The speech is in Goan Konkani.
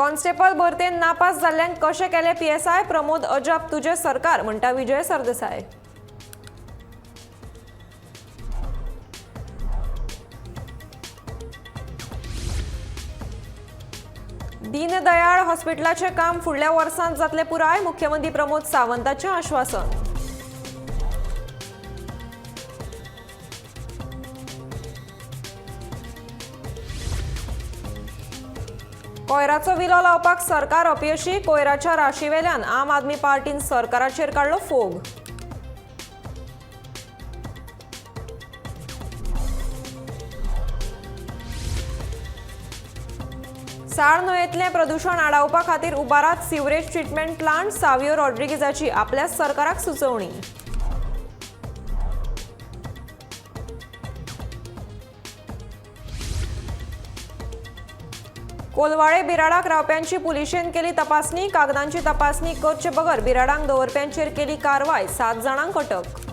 कॉन्स्टेबल भरतेन नापास जाल्ल्यांक कशें केलें पीएसआय प्रमोद अजाप तुजें सरकार म्हणटा विजय सरदेसाय. दीनदयाळ हॉस्पिटलाचें काम फुडल्या वर्सांत जातलें पुराय, मुख्यमंत्री प्रमोद सावंताचें आश्वासन. कोयराचो विलो लावपाक सरकार अपयशी, कोयराच्या राशीवेल्यान आम आदमी पार्टीन सरकाराचेर काडलो फोग. साळ न्हंयेंतलें प्रदूशण आडावपा खातीर उबारात सिवरेज ट्रिटमेंट प्लांट, सावियो रॉड्रिगीजाची आपल्याच सरकाराक सुचोवणी. कोलवाळे बिराडाक रावप्यांची पुलिशेन केली तपासणी, कागदांची तपासणी करचे बगर बिराडांक दवरप्यांचेर केली कारवाय, 7 जाणांक अटक.